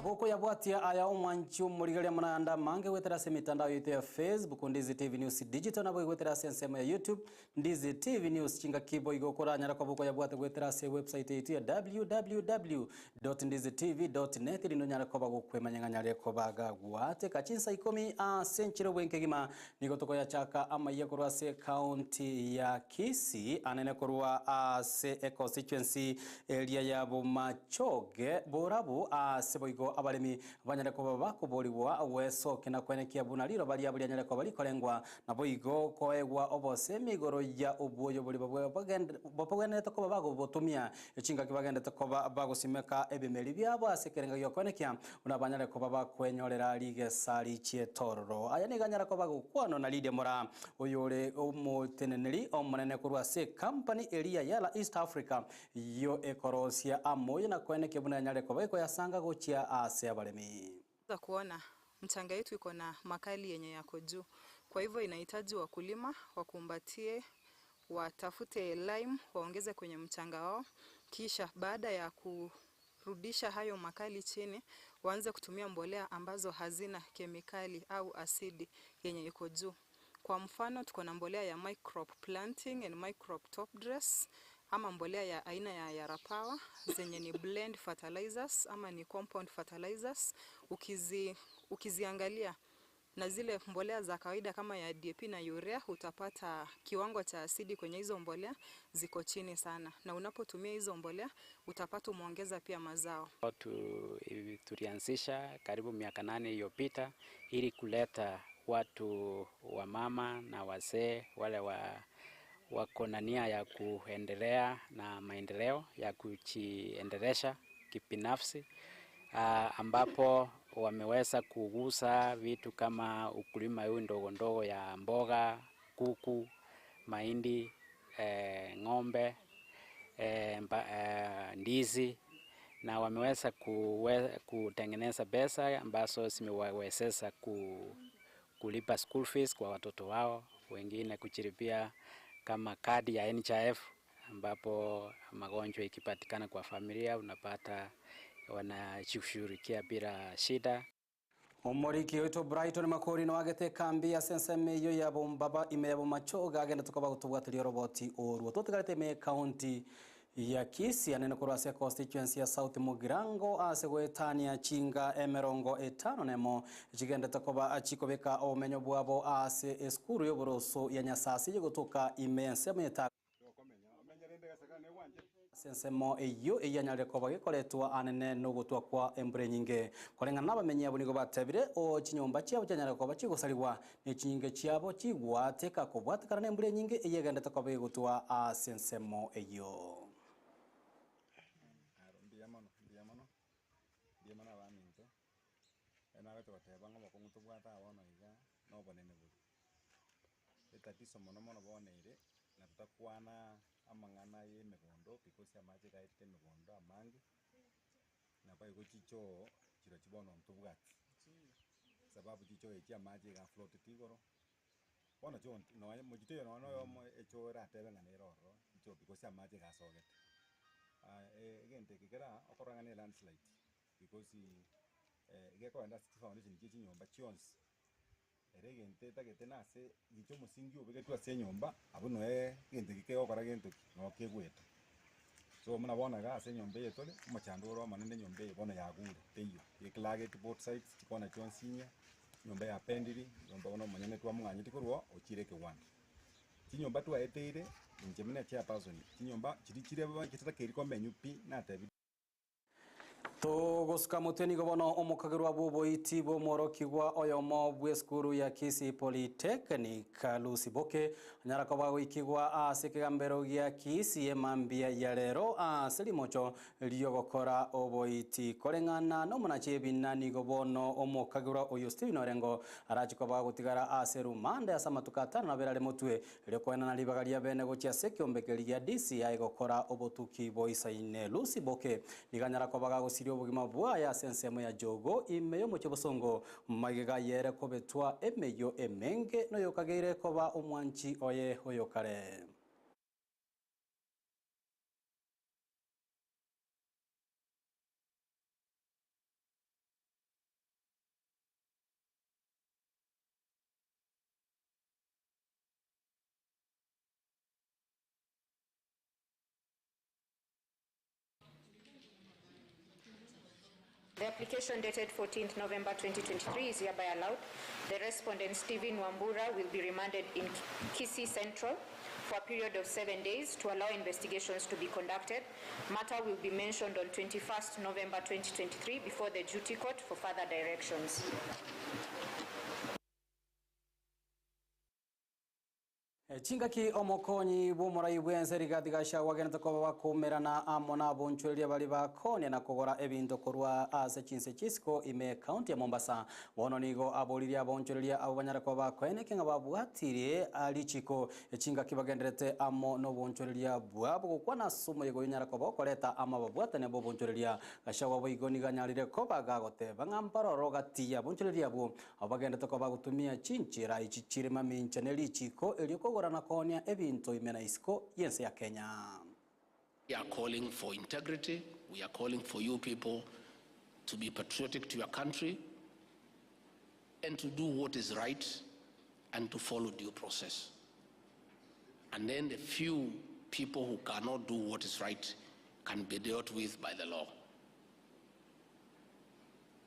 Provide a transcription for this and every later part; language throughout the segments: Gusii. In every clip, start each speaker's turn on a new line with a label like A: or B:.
A: Nabo okoyabwatia aya omwanchi omorigereria mono ayande amange goetera ase emitandao yaito ya Facebook, Ndizi TV News Digital, naboigo goetera ase ensemo ya YouTube, Ndizi TV News. Chingaki boigo okoranyare koba okoyabwatia goetera ase ewebsite yaito ya www.ndizitv.net erinde onyare koba gokwemanya ng'a nyare koba gagwateka chinsa ikomi ase enchera obwenkegima. Nigo tokoyachaka amayia korwa ase ecounty ya Kisii anene korwa ase econstituency eria ya Bomachoge Borabu ase boigo abaremi banyare koba bakoborigwa gwesokia na kwenekia buna riroba riabo rianyare koba rikorengwa naboigo koegwa obosemi igoro ya obwoyo boria babwenerete koba bagobotumia chingaki bagendete koba bagosimeka ebimeri biabo ase ekerengo gi'okoenekia Buna banyare koba bakwenyorera rigesa richi'etororo. Aya nigo anyare koba gokwanwa na Lydia Moraa, oyore omoteneneri omonene korwa ase ekampani eria ya Yala East Africa, eyio ekorosia amoyo na koenekia buna yanyare koba ekoyasanga gochia ase abaremi.
B: Za kuona mchanga yetu iko na makali yenye yako juu, kwa hivyo inahitaji wakulima wakumbatie, watafute lime waongeze kwenye mchanga wao, kisha baada ya ku rudisha hayo makali chini, waanze kutumia mbolea ambazo hazina kemikali au asidi yenye iko juu. Kwa mfano tuko na mbolea ya microp planting and microp top dress ama mbolea ya aina ya Yara Power zenye ni blend fertilizers ama ni compound fertilizers. Ukizi, ukiziangalia na zile mbolea za kawaida kama ya DAP na urea utapata kiwango cha asidi kwenye hizo mbolea ziko chini sana, na unapotumia hizo mbolea utapata umeongeza pia mazao.
C: Tu, tulianzisha karibu miaka 8 iliyopita ili kuleta watu wa mama na wazee wale wa wako na nia ya kuendelea na maendeleo ya kujiendelesha kibinafsi, ambapo wameweza kugusa vitu kama ukulima huu ndogo ndogo ya mboga, kuku, mahindi, ng'ombe, ndizi na wameweza kutengeneza pesa ambazo zimewawezesha kulipa school fees kwa watoto wao, wengine kujilipia kama kadi ya NHIF ambapo magonjwa ikipatikana kwa familia unapata wanashughulikia bila shida.
A: Omoriki oito Brighton Makori no agete kambi ase ensemo eyio ya Bombaba ime ya Bomachoga agende tokoba gotobwatiria oroboti orwo totigarete ime ekaunti ya Kisii anene korwa ase constituency ya South Mugirango ase goetania chinga emerongo etano nemo chigendete koba chikobeka obomenyo bwabo ase esukuru y'oboroso ya Nyasasi eyegotoka ime ensemo eta Ase ensemo eyio eyanyarire koba gekoretwa anene nogotwa kwa embura enyinge. Koreng'ana nabamenyi abwo nigo batebire, O chinyomba chiabo chianyare koba chigosarigwa, ne chinyinge chiabo chigwateka kobwatekana nembura enyinge eyegenderete koba egotwa ase ensemo eyio.
D: Aro mbuya mono, mbuya mono, mbuya mono abaminto, ekero nagocha goteba ng'a obokong'u tobwate aa bono iga, na obonene bore. Etatiso mono mono bono ere, na totakwana amang'ana ya emegondo because amache gaetete emegondo amange, naboigo chichoo chirochio bono ntobwati, sababu chichoo echi amache iga aflotete igoro, bono choo nonye mochie toiyo nonye na oyomo echoo eratebe ng'a nere ororo chichoo because amache iga asogete. Egento eke kera okorora ng'a ne elandslide because gekogenda ase chifoundation chia chinyomba chionsi. Ere egento etagete nase gicha omosingi obegetwe ase enyomba, abwo noe egento eke kegokora gento ki? Noo kegwete. So buna bono iga ase enyomba eye tore, omochando ore omonene enyomba eye bono yagure, teiyo. Eklageti both sides, chikona chionsi inye, enyomba yapendiri, enyomba bono omonyene twamong'anyeti korwa oo, ochire ekewanda. Chinyomba twaeteire, inche buna chairperson, chinyomba chiria chire chitakeiri komenywa pi, natebirie.
A: Togosuka motwe nigo bono omokagerwa bw'oboiti bw'omworokigwa oyomo bw'esukuru ya Kisii Polytechnic Lucy Boke anyara koba goikigwa ase ekegambero gia Kisii emambia ya rero ase rimocho ri'ogokora oboiti. Koreng'ana nomonachi ebina nigo bono omokagerwa oyo Stephen Orengo arache koba gotigara ase rumande ase amatuko atano na abere are motwe Erio koenana ribaga ria bene gochia ase ekeombe keria gia DCI gokora obotuki boisaine. Lucy Boke nigo anyara koba gagosiria obogima bwaye ase ensemo ya Jogoo ime y'omochie Bosongo, magega ayere kobetwa emeyio emenge noyokageire koba omwanchi oye oyokare.
E: The application dated 14th November 2023 is hereby allowed. The respondent Stephen Wambura will be remanded in Kisii Central for a period of 7 days to allow investigations to be conducted. Matter will be mentioned on 21st November 2023 before the duty court for further directions.
A: Chingaki omokonyi bw'omorai bw'ense Rigathi Gachagua agenderete koba bakoumerana amo nabonchoreria baria bakonia na kogora ebinto korwa ase chinse chi'isiko ime ekaunti ya Mombasa. Bono nigo aboririe abonchoreria abwo banyare koba bakoeneke ng'a babwatirie richiko chingaki bagenderete amo nobonchoreria bwabo gokwana ase omoyega oyio onyare koba okoreta amo ababwatani b'obonchoreria. Gachagua boigo nigo anyarire koba gagoteba ng'a mbaroro gati y'abonchoreria abwo Abwo bagenderete koba bagotumia chinchera echi chire mamincha ne richiiko erio kogora na koonia ebinto ime na isiko y'ense ya Kenya.
F: We are calling for integrity, we are calling for you people to be patriotic to your country and to do what is right and to follow due process. And then the few people who cannot do what is right can be dealt with by the law.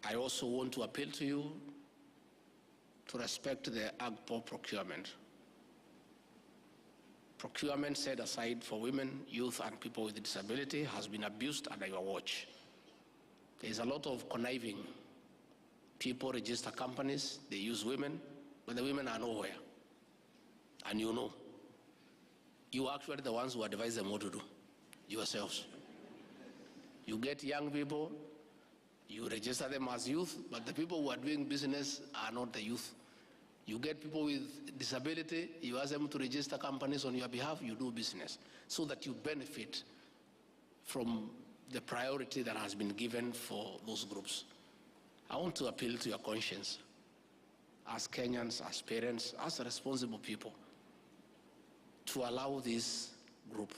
F: I also want to appeal to you to respect the AGPO procurement. Procurement set aside for women, youth, and people with disability has been abused under your watch. There is a lot of conniving. People register companies, they use women, but the women are nowhere. And you know, you are actually the ones who advise them what to do, yourselves. You get young people, you register them as youth, but the people who are doing business are not the youth. You get people with disability, you ask them to register companies on your behalf, you do business so that you benefit from the priority that has been given for those groups. I want to appeal to your conscience as Kenyans, as parents, as responsible people, to allow this group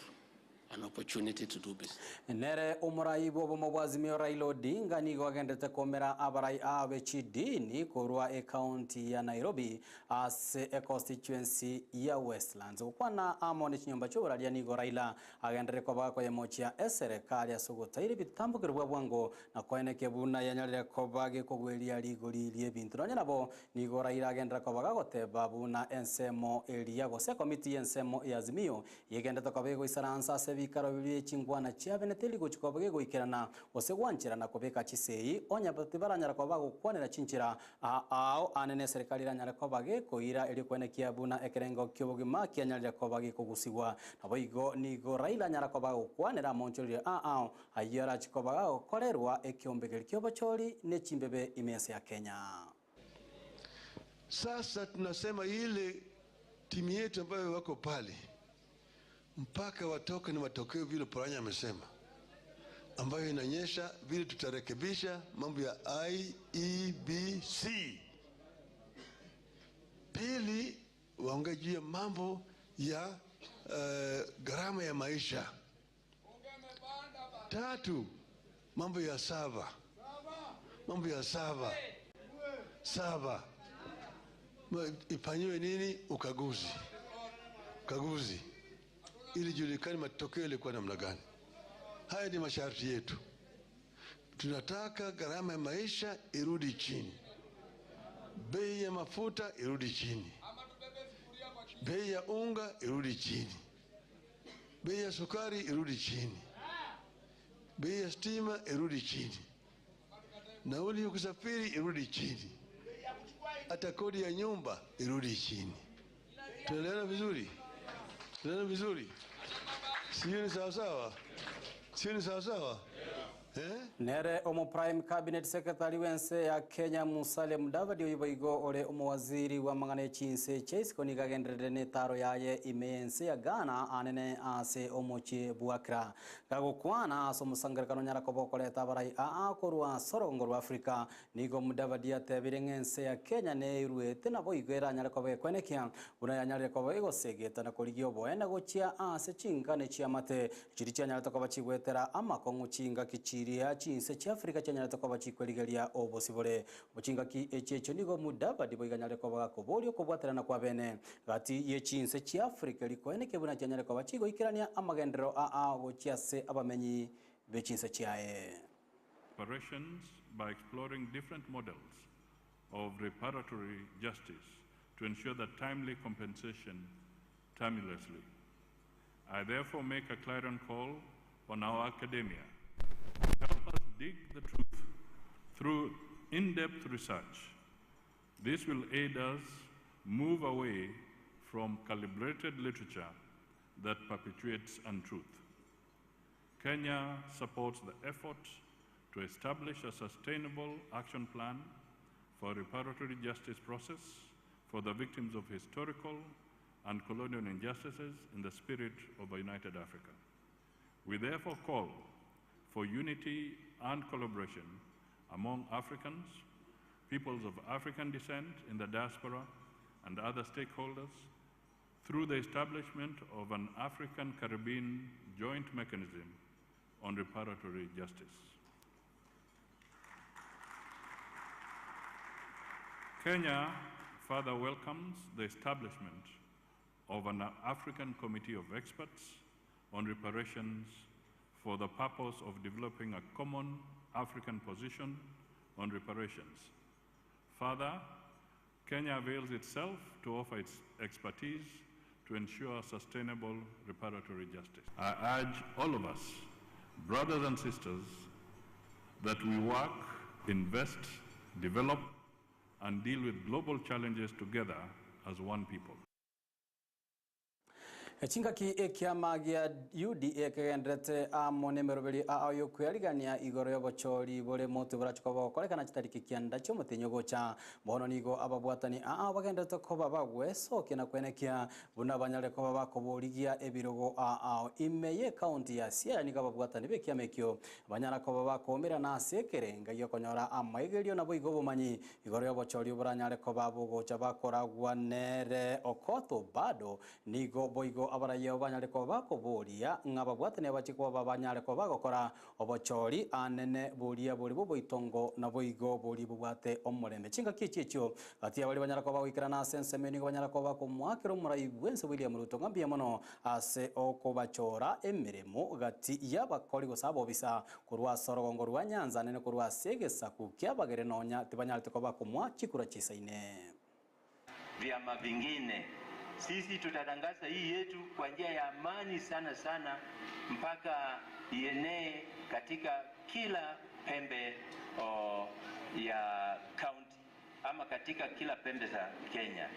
F: an opportunity to do business.
A: Nere omorai bw'obomo bwa Azimio Raila Odinga nigo agenderete komera abarai abe chidini korwa ecounty ya Nairobi ase econstituency ya Westlands. Gokwana amo ne chinyomba chi'oboraria nigo Raila agenderere koba gakoyemochia eserekari ase ogotaira ebitambokero bwa bwango na koenekia buna yanyarire koba gekogweria rigori ri'ebinto. Nonya nabo nigo Raila agenderera koba gagoteba buna ensemo eria gose ekomiti y'ensemo ya Azimio yegenderete koba egoisaransa ase ebikaro bie chingwana chiabe teri gochia koba gegoikerana gose gwancherana kobeka chisegi onye tibaranyara koba bagokwanera chinchera ao ane neserikari eranyare koba gekoira erio koenekia buna ekerengo ki'obogima kianyarire koba gekogusigwa. Naboigo nigo Raila anyara koba agokwanera amonchorerio a ao ayio arachie koba gagokorerwa ekeombe ki'obochori ne chimbebe ime ense ya Kenya.
G: Sasa tunasema ile timu yetu ambayo wako pale mpaka watoke na matokeo vile Oparanya amesema, ambayo inaonyesha vile tutarekebisha mambo ya IEBC. Pili, waongee juu ya mambo ya gharama ya maisha. Tatu, mambo ya sava, mambo ya sava sava ifanyiwe nini, ukaguzi, ukaguzi ili julikane matokeo yalikuwa namna gani. Haya ni masharti yetu. Tunataka gharama ya maisha irudi chini, bei ya mafuta irudi chini, bei ya unga irudi chini, bei ya sukari irudi chini, bei ya stima irudi chini, nauli ya kusafiri irudi chini, hata kodi ya nyumba irudi chini. Tunaelewana vizuri? Tunaelewana vizuri? Sio ni sawa sawa? Sio ni sawa sawa? Eh?
A: Nere omo Prime Cabinet Secretary w'ense ya Kenya Musalia Mudavadi oyo ore omowaziri wa mang'ana chinse chiaisiko nigo agenderere netaro yaye ime y'ense ya Ghana anene ase omochie bwa Accra gagokwana ase omosangerekano nyara koba okoreta abarai aa korwa sorongo rwa Africa nigo Mudavadi atebire ng'ense ya Kenya neirwete nabo igo eranyare koba gekwenekia buna yanyarire koba egosegeta na korigia oboene gochia ase chingane chiamate chiri chianyarete koba chigwetera amakong'u chingaki chiria chinse chia Africa chianyarete koba chikwerigeria obosibore obochingaki echi echo nigo Mudavadi boiganyare koba gakoboria okobwaterana kwa bene gati ye chinse chia Africa rikoeneke buna chianyare koba chigoikerania amagenderero aa gochia ase abamenyi bechinse chiaye.
H: reparations by exploring different models of reparatory justice to ensure that timely compensation timelessly. I therefore make a clarion call on our academia to help us dig the truth through in-depth research. This will aid us move away from calibrated literature that perpetuates untruth. Kenya supports the effort to establish a sustainable action plan for a reparatory justice process for the victims of historical and colonial injustices in the spirit of a united Africa. We therefore call for unity and collaboration among Africans, peoples of African descent in the diaspora, and other stakeholders through the establishment of an African Caribbean joint mechanism on reparatory justice. Kenya further welcomes the establishment of an African Committee of Experts on Reparations for the purpose of developing a common African position on reparations. Further, Kenya avails itself to offer its expertise to ensure sustainable reparatory justice. I urge all of us, brothers and sisters, that we work, invest, develop, and deal with global challenges together as one people.
A: Echingaki ekiama gia UDA kegenderete amo nemeroberi ao yokweyarigania igoro y'obochori bore moto borachoka bogokorekana chitariki kianda chiomotenyo gocha bono nigo ababwatani ao bagenderete koba bagwesokia na kwenekia buna banyare koba bakoborigia ebirogo ao ime ye county ya Siaya nigo ababwatani b'ekiama ekio banyara koba bakomerana ase ekerenga giokonyora amaigerio nabo igo obomanyi igoro y'obochori boranyare koba bogocha bakoragwa nere Okoth bado nigo boigo abaraiyo banyare koba bakoboria ng'a babwatani abachi koba banyare koba bagokora obochori anene boria bori boboitongo nabo igo bori bobwate omorembe chingaki echi echio gati abari banyara koba goikerana ase ensemo nigo banyara koba bakomoakera omorai bwense William Ruto ng'a mbuya mono ase okobachora emeremo gati y'abakori gose abobisa korwa ase orogongo rwa Nyanza nene korwa ase egesaku kiabagere nonya tibanyarete koba bakomoa chikura chisaine.
I: Vyama vingine sisi tutatangaza hii yetu kwa njia ya amani sana sana mpaka ienee katika kila pembe ya county ama katika kila pembe za Kenya.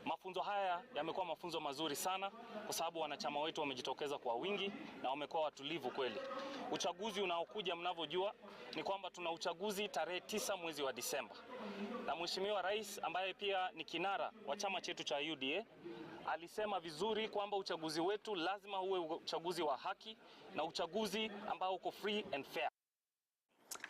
J: Mafunzo haya yamekuwa mafunzo mazuri sana kwa sababu wanachama wetu wamejitokeza kwa wingi na wamekuwa watulivu kweli. Uchaguzi unaokuja mnavyojua ni kwamba tuna uchaguzi tarehe 9 mwezi wa Disemba. Na Mheshimiwa Rais ambaye pia ni kinara wa chama chetu cha UDA alisema vizuri kwamba uchaguzi wetu lazima uwe uchaguzi wa haki na uchaguzi ambao uko free and fair.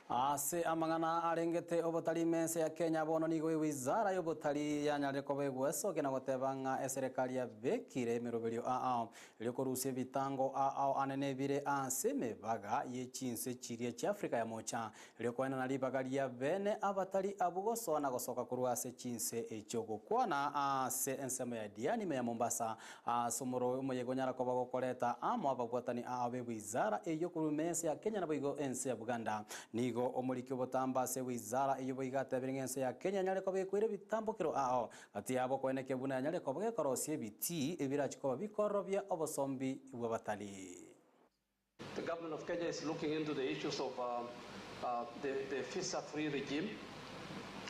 A: Ase amang'ana arengete obotari mense ya Kenya bono nigo wizara y'obotari yanyarire koba egwesokia na goteba ng'a eserikali yabekire emeroberio ao eriokorusia ebitango ao anene ebire ase emebaga ye chinse chiria chia Afrika ya mocha eriokoena na ribaga ria bene abatari abu gosoa na gosoka korwa ase chinse echio gokwana ase ensemo ya Diani ya Mombasa ase omoro omoyego nyara koba gokoreta amo ababwatani ao be wizara eyo korwa mense ya Kenya nabo igo ense ya Buganda nigo omoriki obotamba ase wizara eyo boigatebire ng'ense ya Kenya nyare koba ekwire ebitambokero ao gati yabo koeneke buna nyare koba gekorosia ebiti ebirachikoba bikorobia obosombi bwa batali.
K: The government of Kenya is looking into the issues of the visa-free regime,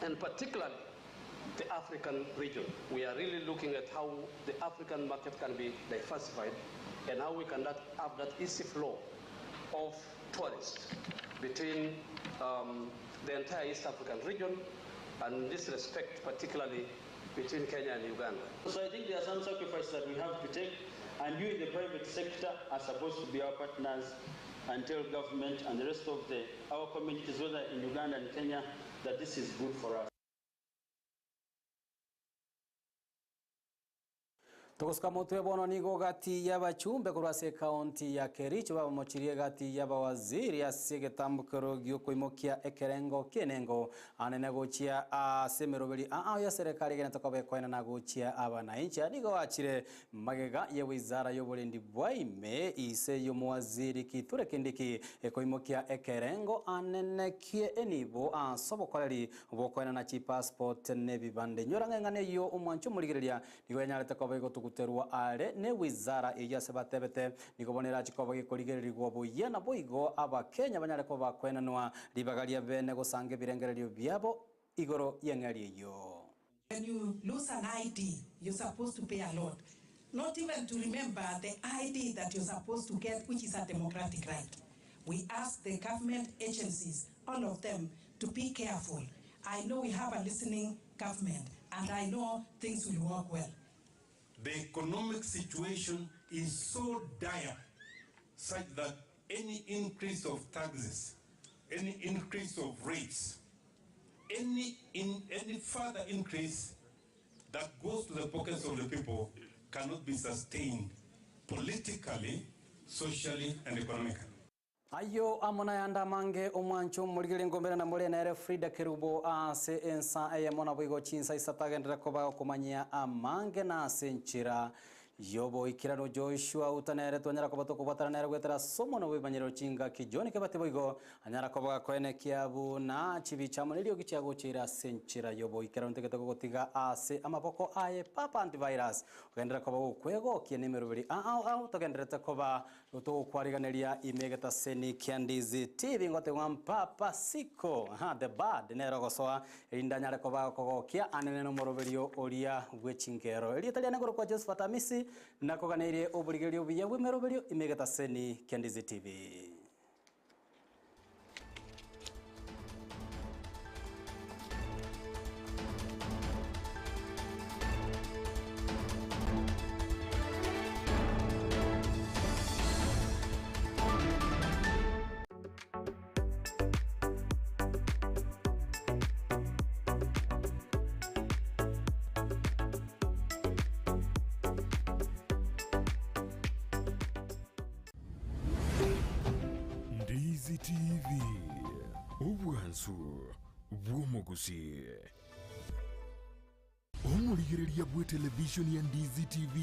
K: and particularly the African region. We are really looking at how the African market can be diversified and how we can have that easy flow of tourists between the entire East African region, and in this respect, particularly between Kenya and Uganda.
L: So I think there are some sacrifices that we have to take, and you in the private sector are supposed to be our partners and tell government and the rest of our communities, whether in Uganda and Kenya, that this is good for us.
A: Togosuka motwe bono nigo gati y'abachumbe korwa ase ekaunti ya Kericho babamochirie gati y'abawaziri ase egetambokero gi'okoimokia ekerengo ki'enengo anene gochia ase emeroberi ao ya serikali egenete koba ekoenana gochia abananchi. Nigo achire magega ye wizara y'oborendi bwa ime ise y'omowaziri Kithure Kindiki ekoimokia ekerengo anene ki'enibo ase obokoreri bw'okoenana chipassport n'ebibande. Nyora ng'a eng'ana eyio omwanchi omorigereria Nigo yanyarete koba egotuguterwa are ne wizara eyio ase batebete, nigo bono erache koba gekorigererigwa buya naboigo Abakenya banyare koba bakoenanwa ribaga ria bene gosanga ebirengererio biabo igoro y'eng'eria eyio.
M: When you lose an ID, you're supposed to pay a lot. Not even to remember the ID that you're supposed to get, which is a democratic right. We ask the government agencies, all of them, to be careful. I know we have a listening government, and I know things will work well.
N: The economic situation is so dire such that any increase of taxes, any increase of rates, any, in, any further increase that goes to the pockets of the people cannot be sustained politically, socially, and economically.
A: Ayio amo nayande amange omwancho omorigereria ngombera na more nere Frida Kerubo ase ensa eyemo naboigo chinsa isato agenderere koba okomanyia amange na ase enchera y'oboikeranu Joshua Uta nere twanyara koba tokobwatana nere goetera ase omonwa bw'ebimanyerero chingaki John Kebati boigo anyara koba gakoenekia buna chibicha amo neriogi chiagocheire ase enchera y'oboikeranu ntagete gogotiga ase amaboko aye Papa Antivirus ogenderere koba gokwegokia nemeroberi ao ao togendererete koba Togokwariganeria ime egetaseni kia Ndizi TV ngotegwa mpapa siko aha the bad nere ogosoa erinde anyare koba akogokia anene nomoroberio oria bwe chingero. Erieta riane ngorokwa Josephat Amisi nakoganeirie oborigereria obuya bw'emeroberio ime egetaseni kia Ndizi TV.
O: Ndizi TV, obwansu bw'omogusii. Omorigereria bw'etelevishoni ya Ndizi TV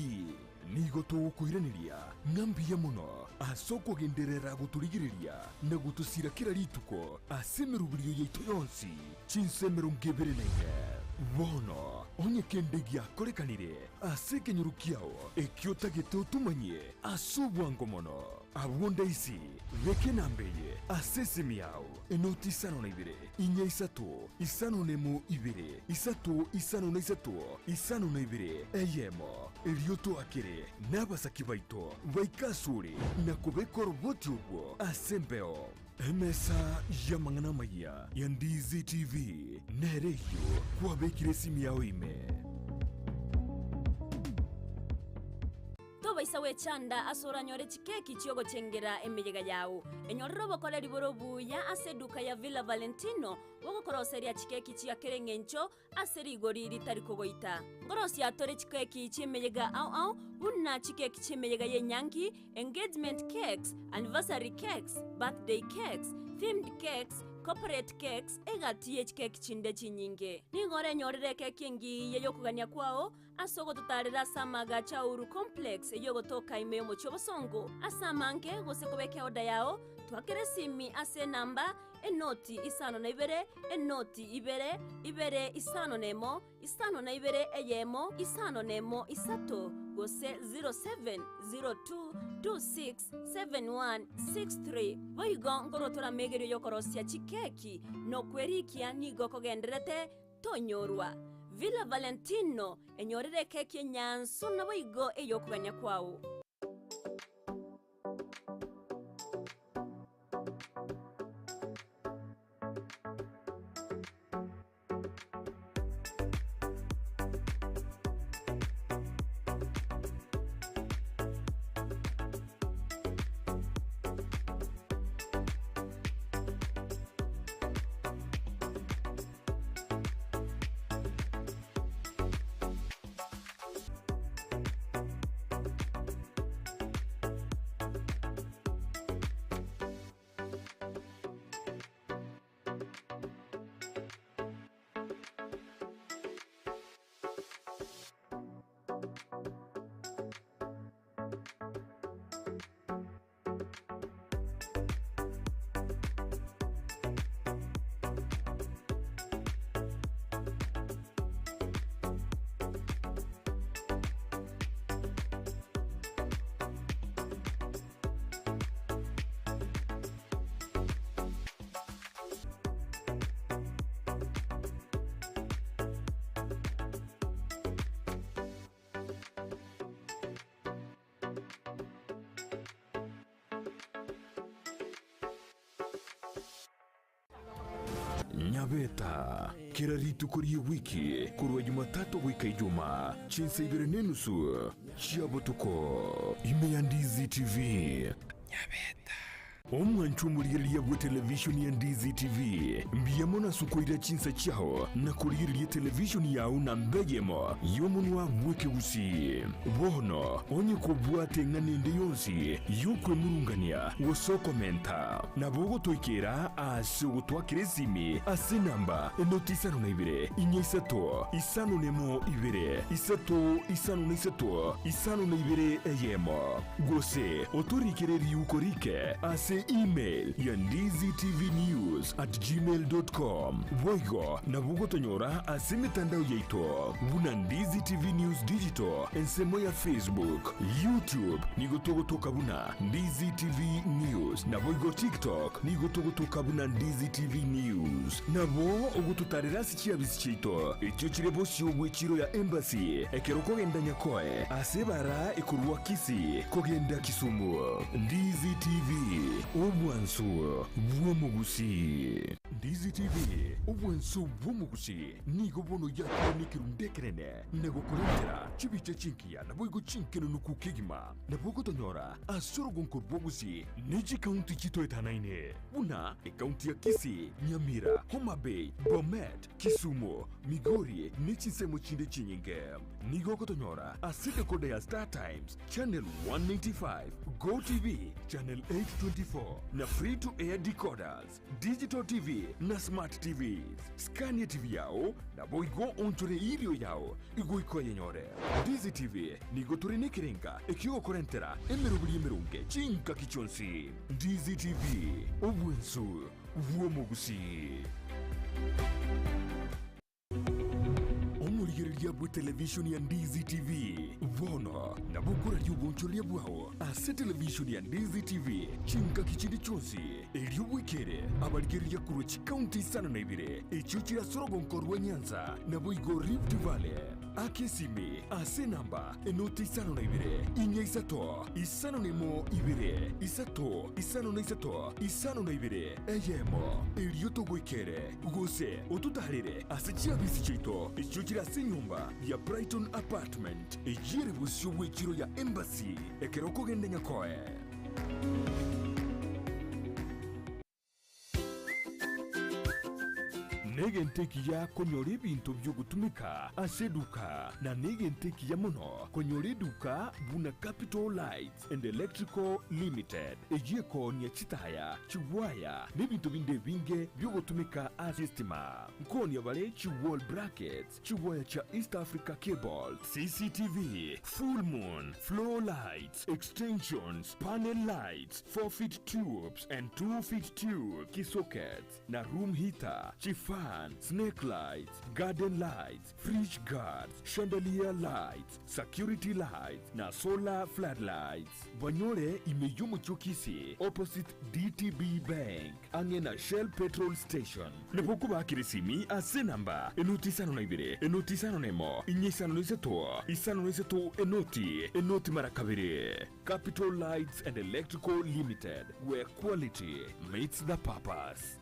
O: nigo togokoiraneria ng'a mbuya mono ase okogenderera gotorigereria na gotosira kera rituko ase emeroberio yaito yonsi chinsa 24. Bono onye kende giakorekanire ase ekenyoro kiao ekio otagete otomanyie ase obwango mono, abwo ndaisi, beka enamba eye ase esimi yao, enoti isano na ibere, inya isato, isano na emo ibere, isato isano na isato, isano na ibere, eyemo, erio toakere nabasaki baito baike asore na kobeka oroboti orwo ase embeo. Emesa y'amang'ana amayia ya Ndizi TV nere eyio kwabekire esimi yao ime.
P: Tobaisa gwechanda ase oranyore chikeki chi'ogochengera emeyega yao. Enyorere obokoreri bore obuya ase eduka ya Villa Valentino bogokoroseria chikeki chia kera engencho ase rigori ritari kogoita. Nkorosia tore chikeki chi'emeyega ao ao buna chikeki chi'emeyega y'enyangi, engagement cakes, anniversary cakes, birthday cakes, themed cakes, corporate cakes, egati ye chikeki chinde chinyinge. Nigo orenyorere ekeki engiya y'okogania kwao Ase ogototaarera ase amaagacho a Uhuru Complex eyio ogotoka ime y'omochie obosongo ase amange gose kobeka eoda yao, twakere esimi ase enamba, enoti isano na ibere, enoti ibere, ibere isano na emo, isano na ibere eyemo, isano na emo isato, gose 0702267163. Boigo nkorwa tore amegerio y'okorosia chikeki na okwerikia nigo kogendererete Tonyorwa. Villa Valentino, enyorere ekeki enyansu naboigo ey'okogania kwao.
O: Nyabeta, kera rituko ri'ewiki korwa Jumatatu goika Ijumaa, chinsa ibere na enusu chia botuko, ime ya Ndizi TV. Nyabeta. Omwanchwa omorigereria bw'etelevishoni ya Ndizi TV, mbuya mono ase okoira chinsa chiao na korigereria etelevishoni yao namba eyemo y'omonwa bw'ekegusii. Bono, onye kobwate eng'ana ende yonsi y'okwemurungania gose okomenta, nabo ogotoikera ase ogotwakera esimi ase enamba enoti isano na ibere, inya isato, isano nemo ibere, isato isano na isato, isano na ibere eyemo. Gose otorikere riuko rike ase email ya ndizitvnews at gmail dot com. Boigo nabo ogotonyora ase emetandao yaito buna Ndizi TV News Digital ensemo ya Facebook, YouTube nigo togotoka buna Ndizi TV News naboigo TikTok nigo togotoka buna Ndizi TV News. Nabo ogototarera ase chiabisi chiaito echio chire bosio bw'echiro ya Embassy ekero okogenda Nyakoe ase ebara ekorwa Kisii kogenda Kisumu. Ndizi TV, obwansu bw'omogusii. Ndizi TV, obwansu bw'omogusii nigo bono yakire nekerundu ekenene na gokorentera chibicha chingiya naboigo chinkenunuku kegima. Nabo ogotonyora ase orogonko rw'ogusii ne chikaunti chitoetanaine buna ekaunti ya Kisii, Nyamira, Homa Bay, Bomet, Kisumu, Migori ne chinsemo chinde chinyinge. Nigo ogotonyora ase decoder ya Star Times, Channel 195, Go TV, Channel 824 na Free to Air decoders, Digital TV na Smart TVs. Scan TV yao naboigo onchore irio yao igoika oyenyore. Ndizi TV nigo tore nekerenga ekiogokorentera emeroberi emeronge chingaki chionsi. Ndizi TV, obwensu bw'omogusii. Omorigereria bw'etelevishoni ya Ndizi TV bono nabo okoraria obonchoreria bwao ase televishoni ya Ndizi TV chingaki chinde chionsi, erio bwekere abarigereria korwa chikaunti isano na ibere echio chire ase orogonko rwa Nyanza naboigo Rift Valley. Aka esimi ase enamba enoti isano na ibere, inya isato, isano na emo ibere, isato, isano na isato, isano na ibere, eyemo, erio togoikere, gose ototaarere ase chiabisi chiaito echio chire ase enyomba ya Brighton Apartment, eyio ere bosio bw'echiro ya Embassy, ekero okogenda Nyakoe. Negento ekiya konyora ebinto bi'ogotumeka ase eduka, na negento ekiya mono konyora eduka buna Capital Lights and Electrical Limited, eyio ekoonia chitaya, chigwaya, na ebinto binde ebinge bi'ogotumeka ase estima. Nkoonia bare chi wall brackets, chigwaya chia East Africa Cable, CCTV, full moon, floor lights, extensions, panel lights, 4 feet tubes and 2 feet tube, key sockets, na room heater, chifan, snake lights, garden lights, fridge guards, chandelier lights, security lights na solar floodlights. Banyore ime y'omochie o Kisii opposite DTB Bank ang'e na Shell petrol station. Nabo okobakera esimi ase enamba enoti isano na ibere, enoti isano na emo, inya isano na isato, isano na isato, enoti, enoti mara kabere. Capital Lights and Electrical Limited, where quality meets the purpose.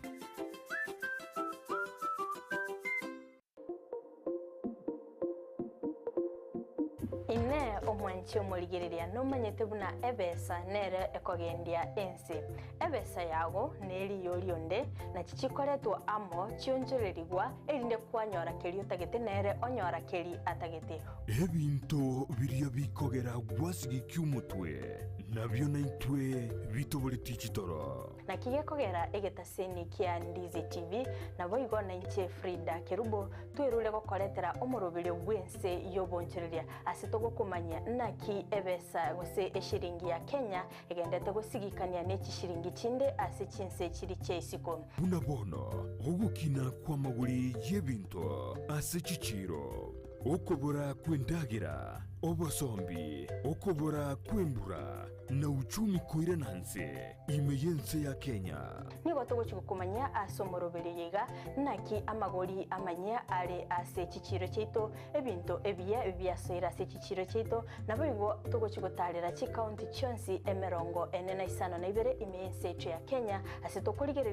Q: Inee! Omwanchi omorigereria nomanyete buna ebesa nere ekogendia ense? Ebesa yago neriyo rionde, nachi chikoretwa amo chionchorerigwa, erinde kwanyora keria otagete nere onyora keria atagete.
O: Ebinto biria bikogera gwasigekia omotwe, nabio naintwe bitoboretie chitoro.
Q: Naki gekogera egetaseni kia Ndizi TV, naboigo nainche Frida Kerubo twerure gokoretera omoroberio bw'ense y'obonchoreria ase togokomanyia naki ebesa gose eshiringi ya Kenya egendete gosigikania ne chishiringi chinde ase chinse chiri chia isiko.
O: Buna bono ogokina kw'amagori y'ebinto ase chichiiro, okobora kw'endagera, obosombi, okobora kw'embura, na uchumi koirana nse ime y'ense ya Kenya.
Q: Nigo togochia gokomanyia ase omoroberio oyo iga, naki amagori amanyia are ase chichiiro chiaito, ebinto ebiya biasoire ase chichiiro chiaito, naboigo togochia gotaarera chikaunti chionsi emerongo ene na isano na ibere ime y'ense yaito ya Kenya, ase tokorigereria.